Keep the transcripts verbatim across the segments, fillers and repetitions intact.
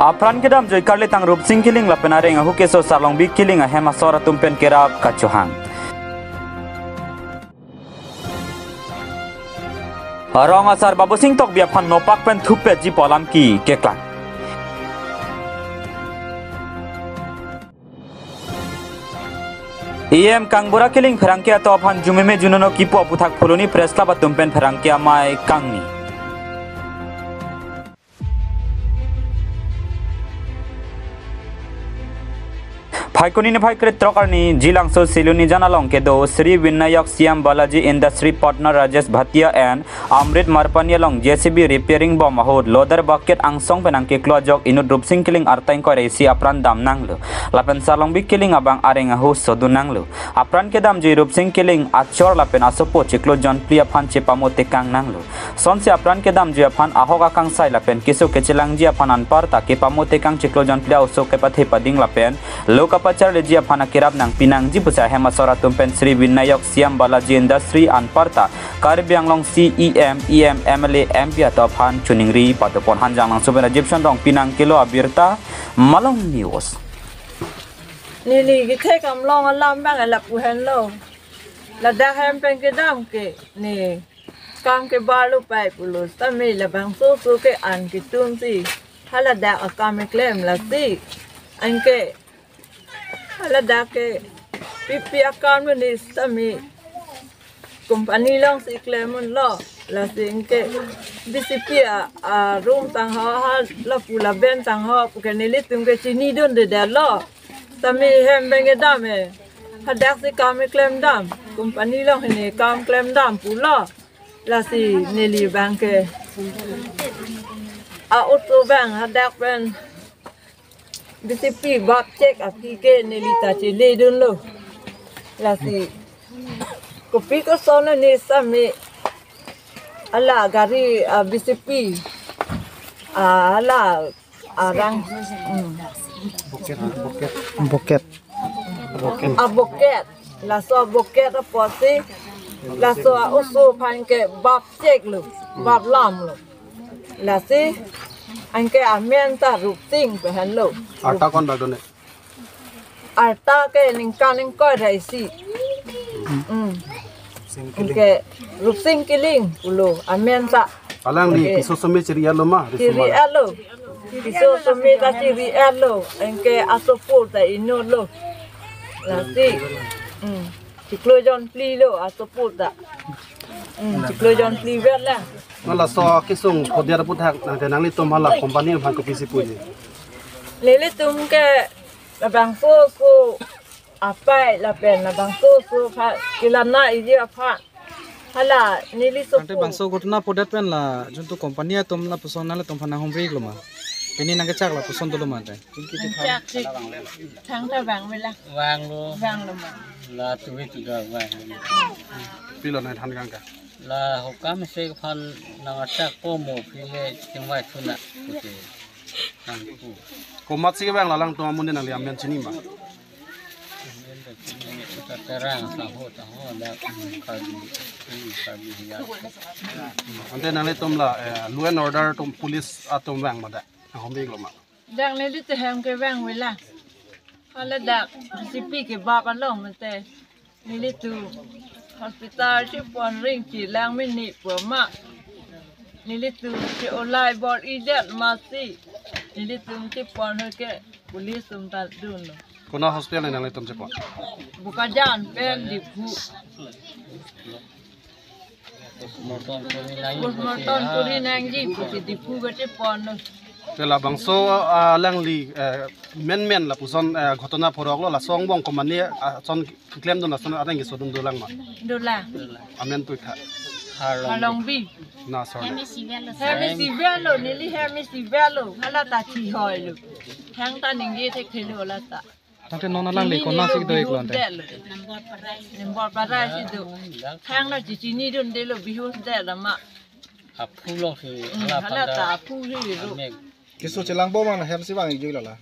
Apran kedamjui karlitang Rupsing Killing lapen areng ahu keso Sarlongbi Killing ahem asor atum pen kerap kachohang. Rong asar Babusing Tokbi aphan nopak pen thupetji pu alam ke keklang. E M Kangbura Killing pherangke ato aphan jumeme junono kipu aputhak Phuloni Press Club atum pen pherangke amei kangni. Phaikuni niphai krethrok arni Jilangso Silonijan along kedo Sri Vinayak Shyam Balaji Industry Partner Rajesh Bhatia and Amrit Marpani along J C B repairing bom ahut loader bucket angsong pen angkeklo ajok inut Rupsing Killing arta ingkoi ra isi apran damnanglo. Lapen Sarlongbi Killing abang areng ahu sodunanglo. Apran kedamjui Rupsing Killing achor lapen asopo chiklo jonphli aphan chepamo tekangnanglo. Sonsi apran kedamjui aphan ahok akangsai lapen keso kechelangji aphan anparta kepamo tekang chiklo jonphli a-oso kepathe pading lapen lo kapacharliji aphan akerap nangpinangji pusi ahem asor atum pen Sri Vinayak Shyam Balaji Industry anparta Karbi Anglong C E M, E M, M L A, M P ato aphan choningri padopon. Hanjanglangso pen Rajiv Shanrong pi nangkelo abirta, Malong News. Neli kethek amlong alam abang lapu henlo. Ladak hem pen kedam ke ne kam ke barlo pai pulo. Sitame labangso oso ke an ketum si haladak akam keklem lasi. Anke haladak ke pipi akam lo ne sitame company alongsi klem unlo. Lasi anke B C P a, a room tangho ha lapu laben tangho puke nelitum ke chinidundedetlo. Sitame hem pen kedam e. Hadak si kam keklem dam. Company along hini kam klem dam pulo. Lasi neli abang ke a-oso abang hadak pen B C P bap chek aphi ke neli ta cheledunlo. Lasi kopi koson ne sitame hala gari, ah, B C P, ah, hala arang, hmm. Bucket, bucket. Bucket. A-bucket. Laso bucket apotsi laso a-oso aphan ke bap cheklo, bap lamlo. Lasi anke amen ta Rupsing pu henlo. Arta ko-an bak do ne? Arta ke ningkan ingkoi ra isi. Hmm. Anke Rupsing Killing pulo amen ta. Alangli, oke, piso some chiri-etlo ma? Chiri-etlo. Piso some ta chiri-etlo. Anke asopo ta inutlo. Lasi, hmm, chiklo jonphli lo asopo ta. Hmm, chiklo jonphli vet lang. Mala so kesung phodet aputhak nangte nanglitum hala company aphan kopisi puji? Nelitum ke labangso oso apai lapen labangso oso aphan kelang nangji aphan hala neli sopo. Ante bangso ghotona phodet pen la juntu company atum lapuson nanglitum aphan nanghumri-iklo ma? Pini nangkechak lapuson dolo ma ante? Nangkechak si thangta vangve lang. Vanglo. Vanglo ma. La tuvi tuda vanglo. Pilo nangthan kangka? La hokam se aphan nangkechak po mo pile chingvai thunang pusi nangpu. Komatsi kevang la alangtum amonit nangli amen chini ma? Amen ta chini, ta Terang Saho ta ho la, hmm, Karbi, hmm, Karbi Hiya. Ante nanglitum la, eh, law and order atum police atum vang ma dak? Nanghumri-iklo ma? Dak nelitum hem ke vangve lang. Haladak B C P ke bap along mate. Nelitum hospital chepon ring chelang mini pu ma. Nelitum che-olai bor-idet masi. Nelitum chepon ho ke police atum ta dunlo. Konat hospital nanglitum chepon? Bokajan pen Diphu. Postmortem kuri nangji pusi Diphu ke cheponlo. Te labangso, ah, alangli, eh, menmen lapuson, eh, ghotona phoroklo, laso angbong komatne, ah, ason keklemdun ason areng kesodun dolang ma? Dolang. Amen pu tha? Harlongbi. Na sor le? Hem isi vetlo, neli hem isi vetlo. Hala ta chihoilo. Thangta ningje thekthelo hala ta. Tangte non alangli konatsi do-iklo ante? Nembor parai si do. Thangta chechinidundelo, bihus detlo ma. Aphu lo si, hmm, hala hala ta aphu helo. Amek. Keso chelang bom ma hem si vang-ikjuilo la?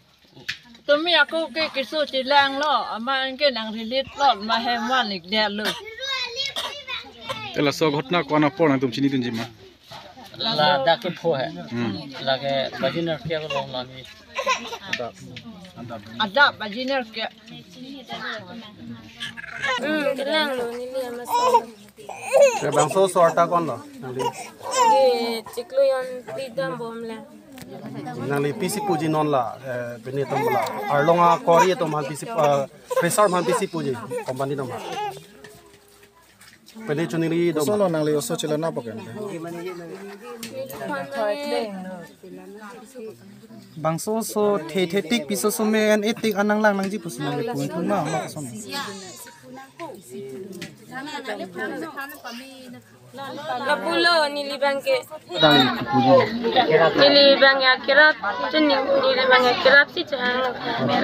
Tumi ako ke keso chelanglo, amat anke nang-relate lo ma hem van-ikdetlo. Te laso ghotona ko-an apor nangtum chinidunji ma? Ladak kepho he. Hmm. Lake baji nerkep along nami. Adap, ajiner ke. Hmm, kelang lo, neli amas. Bangso oso arta ko-an lo? Nangli, neli chiklo jon pidam bom le. Nangli pisi puji non la, eh, bini atum la. Arlong akori atum aphan pisi, eh, fresher aphan pisi puji, company atum aphan. Pede chuningri do. Oso lo nangli oso chilana pakan. Bangso oso the the tik piso some an etik anang lang nangji pusi nangli pun thun ma ma oso. Lapulo neli abang ke. Neli abang ya kerap, chuning neli abang ya kerap si chehang.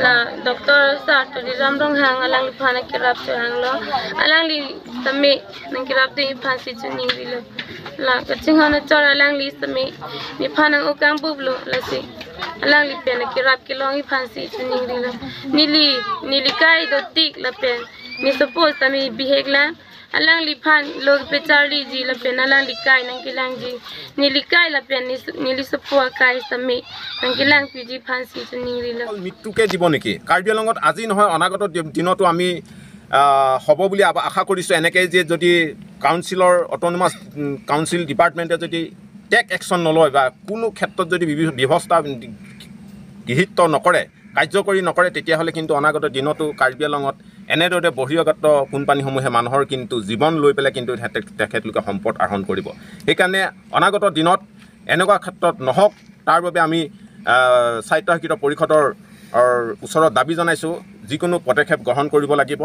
La doctor sir Tuliram Ronghang alangliphan kerap chehang lo. Alangli tame nangkerap dun aphan si chuningrilo. La kachinghon achor alangli tame nephan nang-o kangbup lo lasi. Alangli pen kerap kelong aphan si chuningrilo. Neli, neli kai do tik lapen ne suppose tame bihek lang. Alangliphan lo pecharliji lapen alangli kai nangkelangji. Neli kai lapen ne su-, neli suppose kai tame nangkelangpiji aphan si chuningrilo. মৃত্যুকে দিব নেকি? কাৰ্বি আংলঙত আজি নহয়, অনাগত দি-, দিনতো আমি, আহ, হ'ব বুলি আ-, আশা কৰিছোঁ। এনেকৈ যে যদি কাউন্সিলৰ, অট'নমাছ, উম, কাউন্সিল ডিপাৰ্টমেণ্টে যদি টেক একশ্যন নলয় বা কোনো ক্ষেত্ৰত যদি বি-, ব্যৱস্থা গৃহীত নকৰে, কাৰ্যকৰী নকৰে, তেতিয়াহ'লে কিন্তু অনাগত দিনতো কাৰ্বি আংলঙত এনেদৰে বহিৰাগত কোম্পানীসমূহে মানুহৰ কিন্তু জীৱন লৈ পেলাই কিন্তু তেখেত-, তেখেতলোকে সম্পদ আহৰণ কৰিব। সেইকাৰণে অনাগত দিনত এনেকুৱা ক্ষেত্ৰত নহওক, তাৰ বাবে আমি, আহ, স্বায়ত্তশাসিত পৰিষদৰ, অৰ, ওচৰত দাবী জনাইছোঁ, যিকোনো পদক্ষেপ গ্ৰহণ কৰিব লাগিব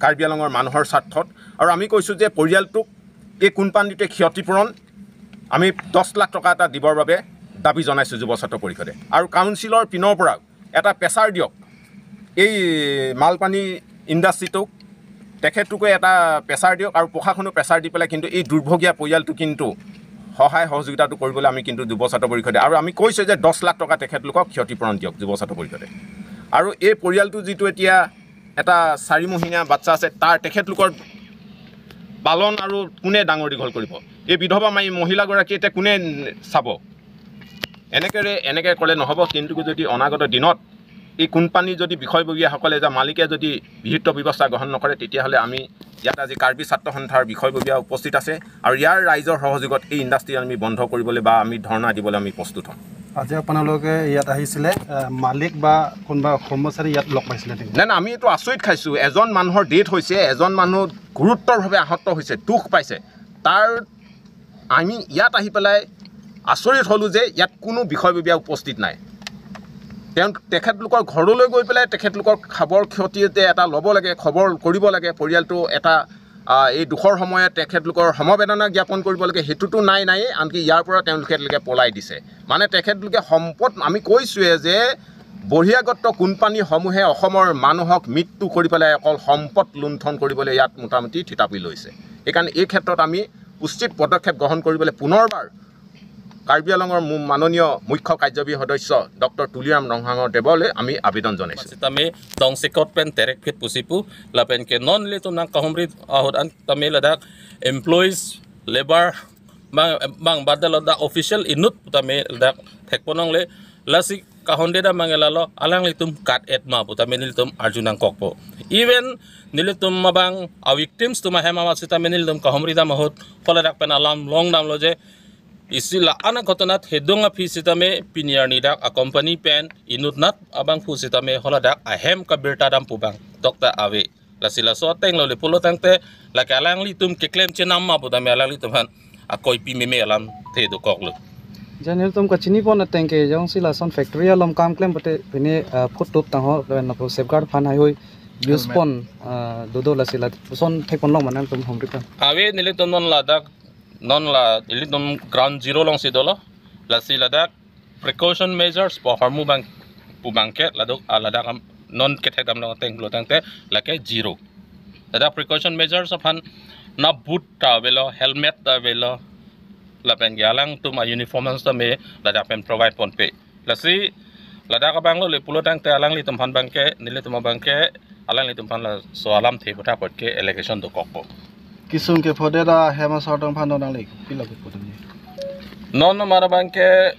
কাৰ্বি আংলঙৰ মানুহৰ স্বাৰ্থত। আৰু আমি কৈছোঁ যে পৰিয়ালটোক এই কোম্পানীটোৱে ক্ষতিপূৰণ আমি দহ লাখ টকা এটা দিবৰ বাবে দাবী জনাইছোঁ যুৱ ছাত্ৰ পৰিষদে। আৰু কাউন্সিলৰ পিনৰ পৰা এটা প্ৰেছাৰ দিয়ক, এই মালপানী ইণ্ডাষ্ট্ৰীটোক, তেখেতলোকে এটা প্ৰেছাৰ দিয়ক আৰু প্ৰশাসনেও প্ৰেছাৰ দি পেলাই কিন্তু এই দুৰ্ভগীয়া পৰিয়ালটো কিন্তু সহায় সহযোগিতাটো কৰিবলৈ আমি কিন্তু যুৱ ছাত্ৰ পৰিষদে, আৰু আমি কৈছোঁ যে দহ লাখ টকা তেখেতলোকক ক্ষতিপূৰণ দিয়ক যুৱ ছাত্ৰ পৰিষদে। আৰু এই পৰিয়ালটো যিটো এতিয়া এটা চাৰিমহীয়া বাচ্ছা আছে, তাৰ তেখেতলোকৰ পালন আৰু কোনে ডাঙৰ দীঘল কৰিব? এই বিধৱা মাই মহিলাগৰাকী এতিয়া কোনে চাব? এনেকে, এনেকে ক'লে নহ'ব, কিন্তু যদি অনাগত দিনত এই কোম্পানী যদি বিষয়ববীয়াসকলে যে মালিকে যদি বিহিত ব্যৱস্থা গ্ৰহণ নকৰে, তেতিয়াহ'লে আমি ইয়াত আজি কাৰ্বি ছাত্ৰ সন্থাৰ বিষয়ববীয়া উপস্থিত আছে আৰু ইয়াৰ ৰাইজৰ সহযোগত এই ইণ্ডাষ্ট্ৰী আমি বন্ধ কৰিবলৈ বা আমি ধৰ্ণা দিবলৈ আমি প্ৰস্তুত হ'ম। আজি আপোনালোকে ইয়াত আহিছিলে, আহ, মালিক বা কোনোবা কৰ্মচাৰী ইয়াত লগ পাইছিলে নেকি? নাই, নাই, আমি এইটো আচৰিত খাইছোঁ। এজন মানুহৰ ডেথ হৈছে, এজন মানুহ গুৰুতৰভাৱে আহত হৈছে, দুখ পাইছে, তাৰ আমি ইয়াত আহি পেলাই আচৰিত হ'লোঁ যে ইয়াত কোনো বিষয়ববীয়া উপস্থিত নাই। তেওঁ তেখেতলোকৰ ঘৰলৈ গৈ পেলাই তেখেতলোকৰ খবৰ ক্ষতি যে এটা ল'ব লাগে, খবৰ কৰিব লাগে, পৰিয়ালটো এটা, আহ, এই দুখৰ সময়ত তেখেতলোকৰ সমবেদনা জ্ঞাপন কৰিব লাগে, সেইটোতো নাই, নায়েই। আনকি ইয়াৰ পৰা তেওঁলোকে, তেওঁলোকে পলাই দিছে। মানে তেখেতলোকে সম্পদ, আমি কৈছোঁৱে যে বহিৰাগত কোম্পানীসমূহে অসমৰ মানুহক মৃত্যু কৰি পেলাই অকল সম্পদ লুণ্ঠন কৰিবলৈ ইয়াত মোটামুটি থিতাপি লৈছে। সেইকাৰণে এই ক্ষেত্ৰত আমি উচিত পদক্ষেপ গ্ৰহণ কৰিবলৈ পুনৰবাৰ কাৰ্বি আংলঙৰ মু-, মাননীয় মুখ্য কাৰ্যবাহী সদস্য ডক্টৰ তুলিৰাম ৰংহাঙৰ দেৱলৈ আমি আবেদন জনাইছোঁ। Sitame dongsekot pen terek phit pusi pu, lapen ke non nelitum nangkahumri ahut an tame ladak employees, labour, bang, bang badal ladak official inut tame ladak thekponlongle, lasi kahonde dam mangela lo, alanglitum kat et ma pu tame nelitum arju nangkokpo. Even nelitum abang a victims atum ahem ama sitame nelitum kahumri dam ahut, holadak pen alam long damlo je, isi la-an a ghotona thedung aphi sitame pini arni dak a company pen inutnat abangphu sitame holadak ahem kabirta dam pu abang dokta ave. Lasi laso ateng lo le pulo tangte, lake alanglitum keklem chenam ma pu tame alanglitum aphan akoipi meme alamthe dokoklo. Je nelitum kachinipon ateng ke jongsi lason factory along kam klem pute pine, ah, food tube tangho, lapen lapu safeguard aphan haihui use pon, ah, dodo, lasi lapuson thekponlong ma nangtum humri pen. Ave, nelitum non ladak, non la nelitum ground zero alongsi dolo, lasi ladak precaution measures pu ahormu abang pu abangke ladak, ah, ladak am non kethek damlong ateng pulo tangte lake zero. Ladak precaution measures aphan na boot ta avelo, helmet ta avelo, lapen ke alangtum a uniform sitame ladak pen provide ponpe. Lasi ladak abang lo le pulo tangte alanglitum aphan abangke, nelitum abangke, alanglitum aphan laso alamthe puthot ke allegation dokokpo. Kisung ke phodet ahem asor tong aphan nangli pilo ke phodet ni. Non amar abangke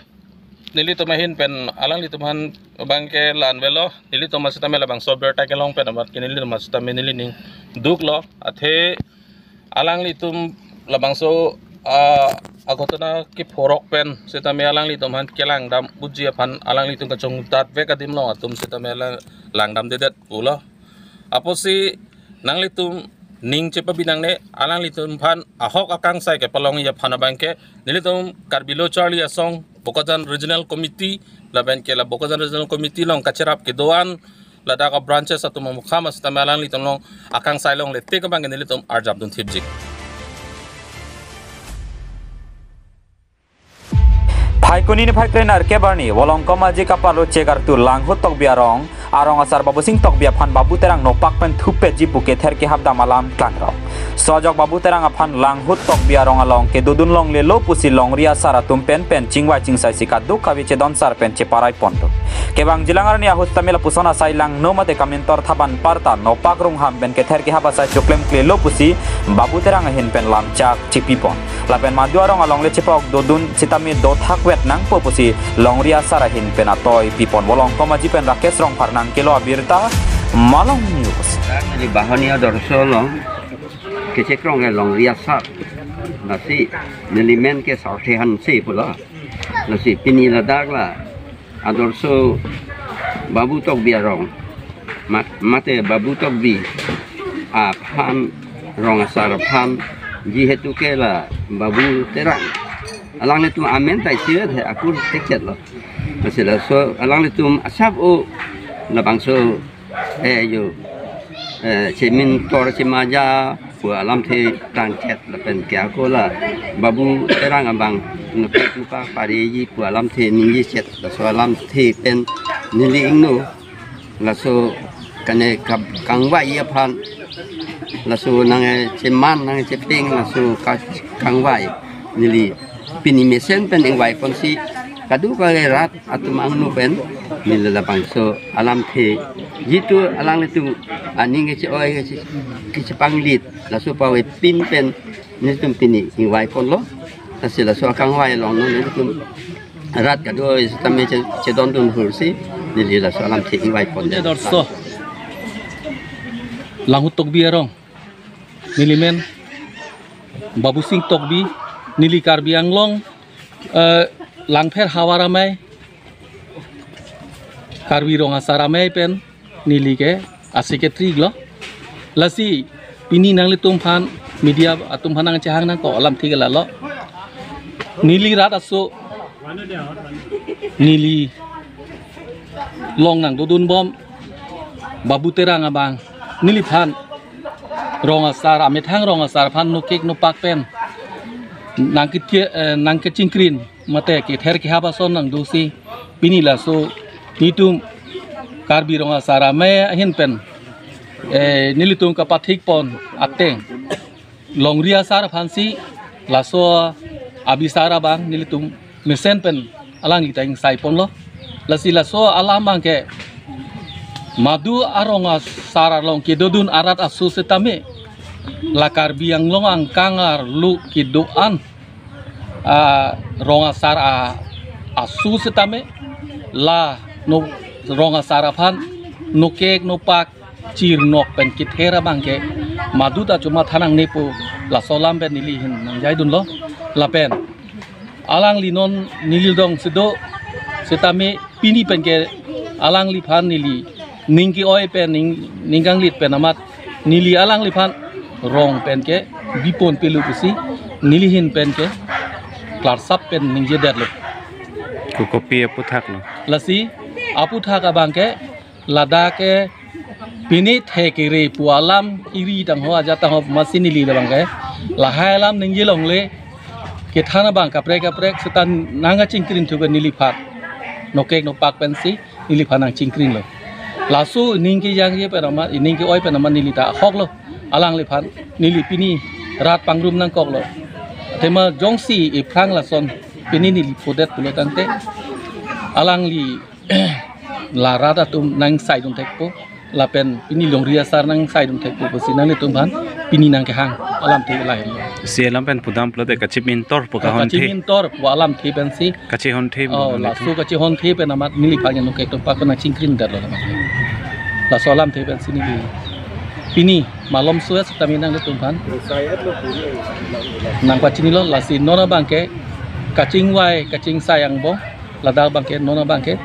Nelitum ahin pen alanglitum aphan abangke la-an avelo, nelitum setame labangso abirta kelong pen amat ke nelitum setame neli ning duklo, athe alanglitum labangso, ah, aghotona kephorok pen setame alanglitum aphan kelangdam uji aphan alanglitum kachongdat vek adim along atum setame la-, langdamdedet pulo. Apotsi nanglitum ning chepabi nangne, alanglitum aphan ahok akangsai kepalongji aphan abangke nelitum Karbi Lo Charli Asong Bokajan Regional Committee lapen ke la Bokajan Regional Committee along kacherap kedo-an ladak a-branches atum amukham setame alanglitum along akangsai longle tik abangke nelitum arjap dunthipji. Phaikuni ni phai krenerkep arni Volongkom Aji kaparlo Chegartu Langhut Tokbi arong, arong asar Babusing Tokbi aphan Babu Terang nopak pen thupetji pu kether kehapdam alam klangrok. Sojok Babu Terang aphan Langhut Tokbi arong along kedodun longlelo pusi longri asar atum pen pen chingvai chingsaisi kadokave chedonsar pen cheparai ponlo. Kevangjilang arni ahut setame lapuson asai langno mate kamintor thaban parta nopak rungham pen kether kehap asai choklemklelo pusi Babu Terang ahin pen lamchak chipipon. Lapen madu arong alongle chepok dodun setame dothak vet nangpo pusi longri asar ahin pen atoi pipon. Volongkom Aji pen Rakesh Rongphar nangkelo abirta Malong News. Neli Bahani Adorsho along kechekrong ke longri asar. Lasi neli men ke Sarthe Hanse pulo. Lasi pini ladak la Adorsho Babu Tokbi arong. Ma-, mate Babu Tokbi aphan, rong asar aphan, jihetu ke la Babu Terang alanglitum amen ta isi he akur tekchetlo. Lasi laso alanglitum asap o labangso, eh, yo, eh, chemintor chemaja pu alamthe tangchet lapen ke ako la Babu Terang abang nokek nopak pareji pu alamthe ningjechet, laso alamthe pen neli ingno laso kane kap-, kangvai aphan, laso nangcheman nangcheping laso ka-, kangvai neli pini mesen pen ingvai ponsi kadokave rat atum angno pen neli labangso alamthe jitu alanglitum aning keche-oi keche-, kechepanglit laso pavepin pen nelitum pini ingvai ponlo. Lasi laso akangvai along non nelitum rat kado setame che-, chedondun hursi neli laso alamthe ingvai pon. Adorsho Langhut Tokbi arong, neli men Babusing Tokbi, neli Karbi Anglong, eh, Langpher Havar Amei, Karbi Rong Asar Amei pen neli ke a-secretary lo. Lasi pini nanglitum aphan, media atum aphan nangchehang nangkok alamthe ke lalo. Neli rat aso neli long nangdodunbom Babu Terang abang neliphan rong asar, amethang rong asar aphan nokek nopak pen nangkethia-, eh, nangkechingkrin mate kether kehap ason nangdosi pini laso nelitum Karbi Rong Asar Amei ahin pen, eh, nelitum kapathik pon ateng longri asar aphansi laso abisar abang nelitum mesen pen alangli ta ingsai ponlo. Lasi laso alam abangke madu arong asar along kedodun arat aso setame la Karbi Anglong angkang arlo kedo-an, ah, rong asar a-, aso setame la no rong asar aphan nokek nopak chirnok pen kether abangke madu ta chuma thanang nepo laso alam pen neli ahin nangjaidunlo. Lapen alangli non neli dong sedo setame pini pen ke alangliphan neli ning ke-oi pen ning, ning kanglit pen amat neli alangliphan rong pen ke bipon pelo pusi neli ahin pen ke klarsap pen ningjedetlo. Ko kopi aphuthak lo? Lasi aphuthak abangke ladak ke pini thekere pu alam iri tangho ajat tangho masi neli labangke lahai alam ningje longle kethan abang kaprek kaprek seta nangkachingkrin thu ke neliphan nokek nopak pensi neliphan nangchingkrinlo. Laso ning kejangje pen amat, ning ke-oi pen amat neli ta ahoklo. Alangliphan neli pini rat pangrum nangkoklo. Athema jongsi iphrang lason pini neli phodet pulo tangte alangli la rat atum nangsaidun thekpo lapen pini longri asar nangsaidun thekpo pusi nanglitum aphan pini nangkehang alamthe lahelo. Si alam pen pudam pulote kachimintor pu, ah, kahonthe, kachimintor pu alamthe pensi. Kachihonthe pu, oh, alam laso itu kachihonthe pen amat neliphan ke nokek tokpak pen nangchingkrin detlo. Laso alamthe pensi neli pini malomso setame nanglitum aphan nangpachinilo. Lasi non abangke kachingvai kachingsai angbong, ladak abangke non abangke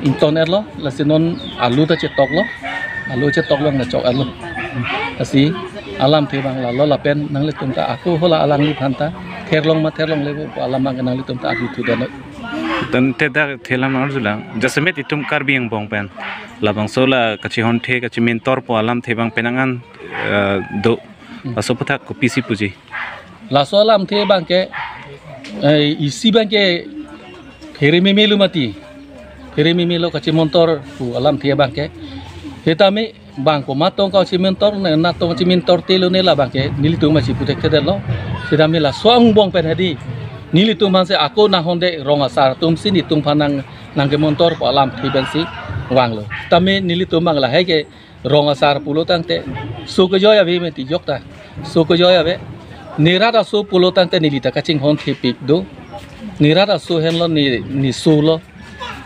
ington etlo, lasi non alu ta chetoklo, alu chetoklo nang chok etlo. Lasi alamthe abang lalo lapen nanglitum ta ako hala alangliphan ta therlong ma therlongle pu alam abangke nanglitum ta arju thu detlo. Tangte dak thelam arjulang, jasemet itum Karbi angbong pen labangso la kachihonthe kachimintor pu alamthe abang penang an, eh, do. Hmm. Laso aphuthak kopisi puji? Laso alamthe abangke, eh, isi abangke phere memelo mati. Phere memelo kachimintor pu alamthe abangke. Setame bang komat tong kachimintor, ne nat tong kachimintor telo ne labangke nelitum masi puthekthe detlo. Setame laso angbong pen hedi nelitum aphansi ako nanghonde rong asar atumsi nelitum aphan nang, nangkemintor pu alamthe pensi vanglo. Setame nelitum abang lahai ke rong asar pulo tangte so kejoi ave mati jok ta. So kejoi ave. Ne rat aso pulo tangte neli ta kachinghonthepik do. Ne rat aso henlo ne, ne solo.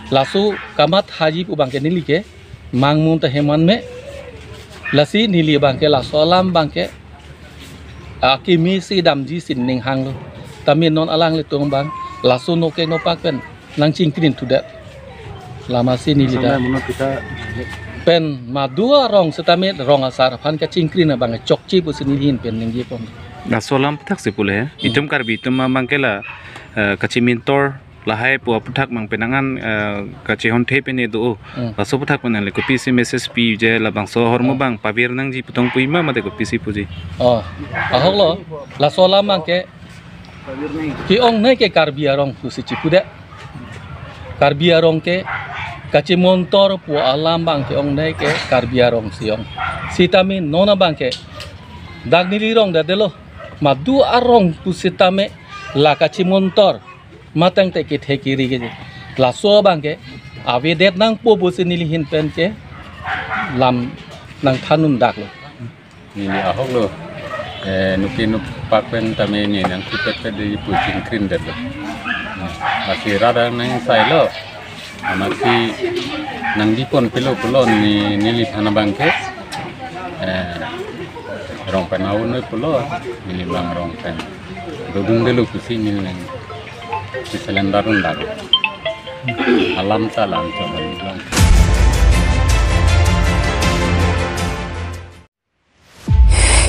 Laso kamathaji pu abangke neli ke mangmun ta heman me. Lasi neli abangke laso alam abangke akimi si damji si ning hanglo. Tame non alanglitum abang laso nokek nokpak pen nangchingkrin thu det. Lama si neli ta. Sampai menurut kita pen madu arong setame rong asar aphan kachingkrin abang chokche pusi neli ahin pen ningje pon. Laso alam aphuthak si pule, hmm, itum Karbi atum abangke la, eh, kachimintor lahai pu aphuthak abang penang an, eh, kachihonthe pen ne do. Hmm. Laso aphuthak pen nangle kopisi message piji, labangso ahormu, hmm, abang pavir nangji pu tong pu ima mate kopisi puji? Oh, ahoklo, laso alam abangke ke-ongnei ke Karbi arong pusi chipu det. Karbi arong ke kachimintor pu alam abang ke-ongnei ke Karbi arong si ong. Setame non abangke dak neli rong det detlo. Madu arong pu setame la kachimintor ma tangte kethe kiri ke. Laso abangke avedet nangpo pusi neli ahin pen ke lam nangthan un detlo. Neli ahoklo, eh, nokek nokpak pen tame ne nangkipet pet di pu chingkrin detlo. Lasi rat nangsailo, amatsi nangdi pon pilo pulo ne, neliphan abangke, eh, rong pen aunoi pulo, neli abang rong pen dodung detlo pusi neli nangsi cylinder un detlo. Alam ta lam chok abang.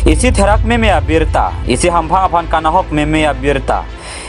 Isi therak meme abirta, isi hamphang aphan kanahok meme abirta.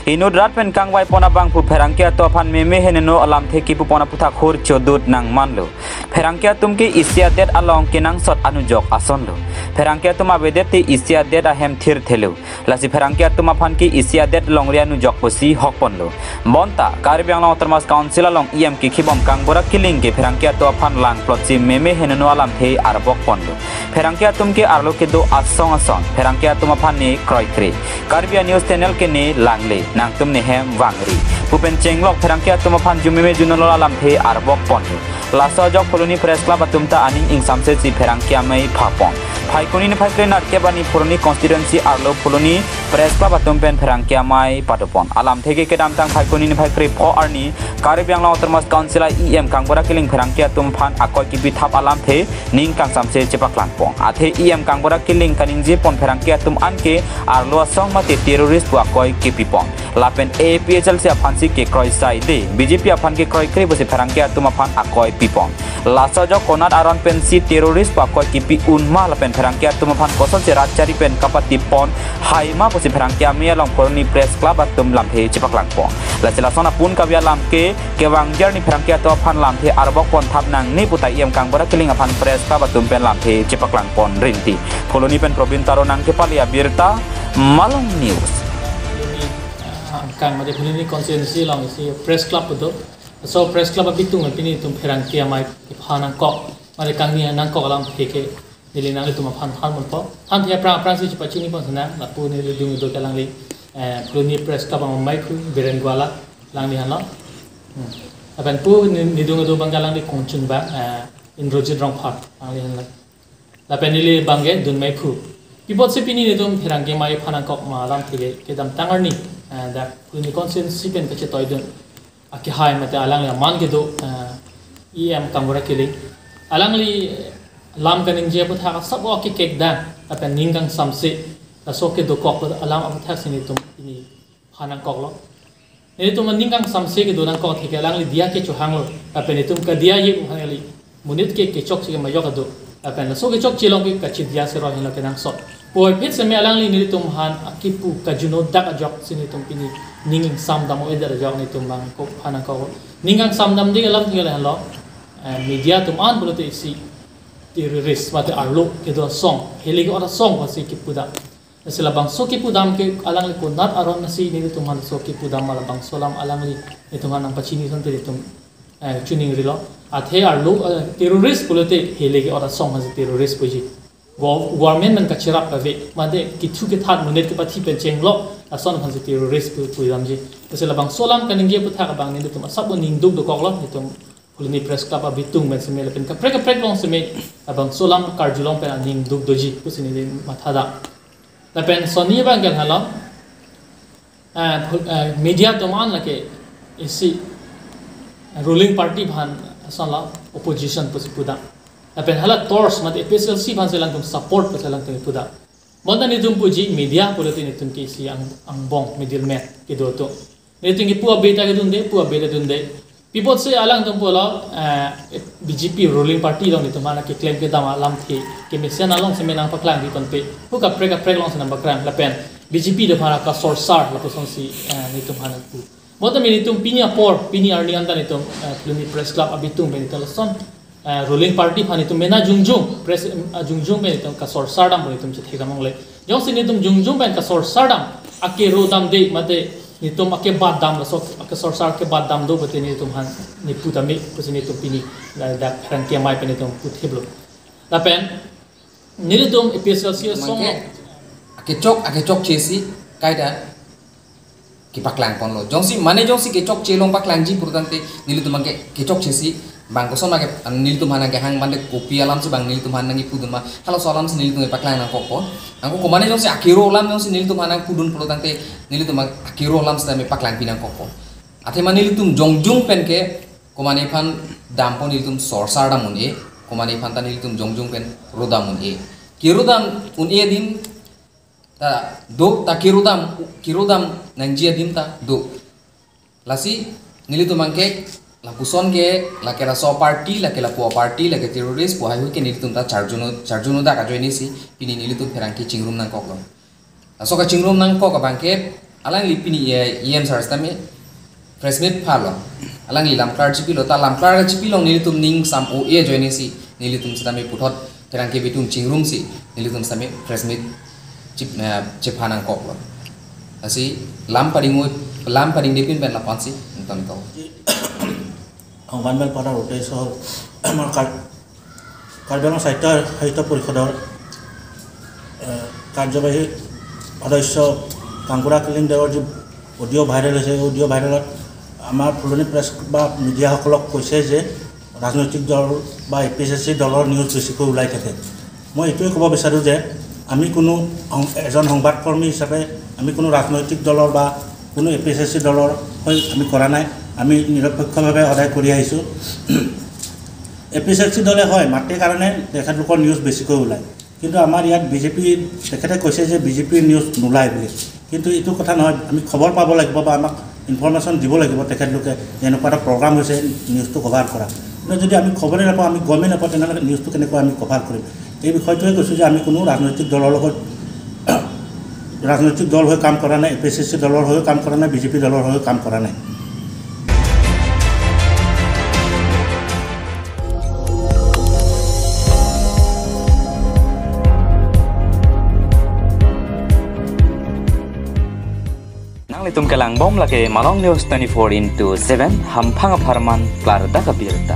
Inut rat pen kangvai pon abangphu pherangke atum aphan meme henono alamthe kipu pon aphuthak hur chodut nangmanlo. Pherangke atum ke isi adet along kenangsot anujok asonlo. Pherangke atum avedet te isi adet ahem thirthelo. Lasi pherangke atum aphan ke isi adet longri anujok pusi hok ponlo. Bonta Karbi Anglong Autonomous Council along E M kikhibom Kangbura Killing ke pherangke atum aphan langplotsi meme henono alamthe arbok ponlo. Pherangke atum ke arlo kedo asong ason, pherangke atum aphan ne kroikre. Karbi News Channel ke ne langle, nangtum nehem vangri pu pen chenglok pherangke atum aphan jumeme junolo alamthe arbok ponlo. Laso ajok Phuloni Press Club atum ta aning ingsamse si pherangke amei phapon. Phaikuni niphai kre nerkep arni Phuloni constituency arlo Phuloni Press Club atum pen pherangke amei padopon. Alamthe ke kedamtang Phaikuni niphai kre pho arni Karbi Anglong Autonomous Council E M Kangbura Killing pherangke atum aphan akoi kipithap alamthe ning kangsamse chepaklangpon. Athe E M Kangbura Killing kaningje pon pherangke atum anke arlo asong mate terrorist pu akoi kipipon. Lapen A P H L C aphansi kekroi saide, B J P aphan kekroikre pusi pherangke atum aphan akoi pipon. Laso ajok konat aron pensi terrorist pu akoi kipi un ma lapen pherangke atum aphan kosonsi rat chari pen kapatipon hai ma pusi pherangke amei along Phuloni Press Club atum lamthe chepaklangpon. Lasi lason apun kabi alam ke kevangji arni pherangke atum aphan lamthe arbok pon thap nangne puta E M Kangbura Killing aphan Press Club atum pen lamthe chepaklangpon rinti. Phuloni pen Probin Taro nangkepale abirta, Malong News. Phuloni, ah, angkang mate Phuloni constituency along isi Press Club do. So Press Club abitung pini itum pherangke amei kepha nangkok, mate kangni nangkok alamthe ke neli nanglitum aphan than ponpo. Than the aphrang aphrangsi chepachini pon sana, lapu neli dung do ke alangli, eh, Phuloni Press Club ameiphu Biren Gwala, alangli henlo. Hmm. Lapen pu ne, ne dung do abang ke alangli kongchun abang, eh, Indrajit Rongphar, alangli henlo. Lapen neli abang ke dun meiphu, Pi apotsi pini nelitum pherangke amei aphan nangkok ma alamthe kedamtang arni, eh, dak Phuloni constituency pen kachetoidun akehai mate alangli aman kedo, eh, E M Kangbura Killing. Alangli, eh, lam kaningje aputhak asap o akekekdang lapen ning kangsamse laso kedokok alam aputhak si nelitum pini aphan nangkoklo. Nelitum aning kangsamse kedo nangkok atheke alangli diya kechohanglo. Lapen nelitum kadiya ye aphan kali. Monit ke kechokche ke majok ado. Lapen laso kechokche along ke kachidiya si roi henlo kenangsot. Puvoiphit seme alangli nelitum aphan akipu kajuno dak ajok si nelitum pini ning ingsamdam o-edet ajok nelitum bang ko aphan nangkok. Ning kangsamdamde alamthe ke lahenlo. Eh, media atum an pulote isi terrorist mate arlo kedo asong, heli ke-ot asong pusi kipudam. Lasi labangso kipudam ke alangli konat aron si nelitum aphan so kipudam ma labangso alam alangli nelitum aphan nangpachini asonte nelitum, eh, chiningrilo. Athe arlo, eh, terrorist pulote heli ke-ot asong aphansi terrorist puji. Go-, government pen kachirap kave, mate kithu kethat monit kepathi pen chenglok ason aphansi terrorist pu pudamji. Lasi labangso alam kaningje aputhak abang nelitum asap o ning duk dokoklo, nelitum Phuloni Press Club abitung pen seme lapen kaprek kaprek along seme labangso alam karjulong pen aning duk doji pusi neli mathadam. Lapen sonni abang ke lahenlo, eh, phul-, eh, media atum an lake isi ruling party aphan asonlo opposition pusi pudam. Lapen hala torch mate A P H L C aphansi alangtum support pusi alangtum pudam. Bonta nelitum puji media pulote nelitum ke isi ang-, angbong middleman kedo atum. Nelitum ke pu abe ta kedunde, pu abe ta dunde. Pi apotsi alangtum pulo, eh, B J P ruling party along nelitum aphan keklem kedam alamthe kemesen along seme nangpaklang di tonpe. Pu kaprek kaprek along si nangpaklang lapen B J P atum aphan kasorsar lapusonsi, eh, nelitum aphan pu. Bonta nelitum pini apor, pini arni anta nelitum, eh, Phuloni Press Club abitung pen nelitum lason, eh, ruling party aphan nelitum mena jongjong, press, eh, jongjong pen nelitum kasorsar dampo nelitum chethekdam longle. Jongsi nelitum jongjong pen kasorsar dam, akero damde mate nelitum akebat dam laso, akesorsar kebat dam do pulote nelitum aphan nepudam me pusi nelitum pini ladak pherangke amei pen nelitum puthiplo. Lapen nelitum A P H L C asong mate akechok, akechokche si kaita kepaklang ponlo. Jongsi mane jongsi kechokche along paklangji pulotangte nelitum abang ke kechokche si bang koson abang ke nelitum aphan nangkehang mate kopi alamsi bang nelitum aphan nangkipudun ma, halaso alamsi nelitum kepaklang nangkokpo. Nangkok ko mane jongsi akero alam jongsi nelitum aphan nangpudun pulotangte nelitum abang akero alam sitame paklangpi nangkokpo. Athema nelitum jongjong pen ke komatne aphan dampo, nelitum sorsar dam un-e, komatne aphan ta nelitum jongjong pen ro dam un-e. Kero dam un-e adim ta do, ta kero dam, kero dam nangji adim ta do. Lasi nelitum abang ke lapuson ke lake laso party, lake lapu aparty, lake terrorist pu haihui ke nelitum ta charjuno, charjuno dak ajoine si pini nelitum pherangke chingrum nangkoklo. Laso kachingrum nangkok abang ke alangli pini, eh, E M sir sitame press meet phalo. Alangli lamklar chipilo, ta lamklar chipi along nelitum ning sam o-e ajoine si nelitum sitame puthot pherangke abitung chingrumsi nelitum sitame press meet chip, eh, chepha nangkoklo. Lasi lam pading o, lam padingdepin pen lapuansi nelitum to. সংবাদমেল পতাৰ উদ্দেশ্য হ'ল আমাৰ কাৰ-, কাৰ্বি আংলং সাহিত্য, সাহিত্য পৰিষদৰ, এ, কাৰ্যবাহী সদস্য কাংকুৰা কিলিং দেৱৰ যি অডিঅ' ভাইৰেল হৈছে, এই অডিঅ' ভাইৰেলত আমাৰ ফুলনি প্ৰেছ বা মিডিয়াসকলক কৈছে যে ৰাজনৈতিক দল বা এ পি এইচ এ চি দলৰ নিউজ বেছিকৈ ওলাই থাকে। মই এইটোৱে ক'ব বিচাৰোঁ যে আমি কোনো সং-, এজন সংবাদকৰ্মী হিচাপে আমি কোনো ৰাজনৈতিক দলৰ বা কোনো এ পি এইচ এ চি দলৰ হৈ আমি কৰা নাই। আমি নিৰপেক্ষভাৱে সদায় কৰি আহিছোঁ। এ পি এইচ এ চি দলে হয় মাতে কাৰণে তেখেতলোকৰ নিউজ বেছিকৈ ওলায়, কিন্তু আমাৰ ইয়াত বি জে পি তেখেতে কৈছে যে বি জে পিৰ নিউজ নোলায় বুলি, কিন্তু এইটো কথা নহয়। আমি খবৰ পাব লাগিব বা আমাক ইনফৰমেশ্যন দিব লাগিব তেখেতলোকে যে এনেকুৱা এটা প্ৰগ্ৰাম হৈছে, নিউজটো কভাৰ কৰা। কিন্তু যদি আমি খবৰে নাপাওঁ, আমি গমেই নাপাওঁ, তেনেহ'লে নিউজটো কেনেকৈ আমি কভাৰ কৰিম? এই বিষয়টোৱে কৈছোঁ যে আমি কোনো ৰাজনৈতিক দলৰ লগত, ৰাজনৈতিক দল হৈ কাম কৰা নাই, এ পি এইচ এ চি দলৰ হৈও কাম কৰা নাই, বি জে পি দলৰ হৈও কাম কৰা নাই। Nanglitum kelangbom lake Malong News twenty-four into seven, hamphang apharman klardak abirta.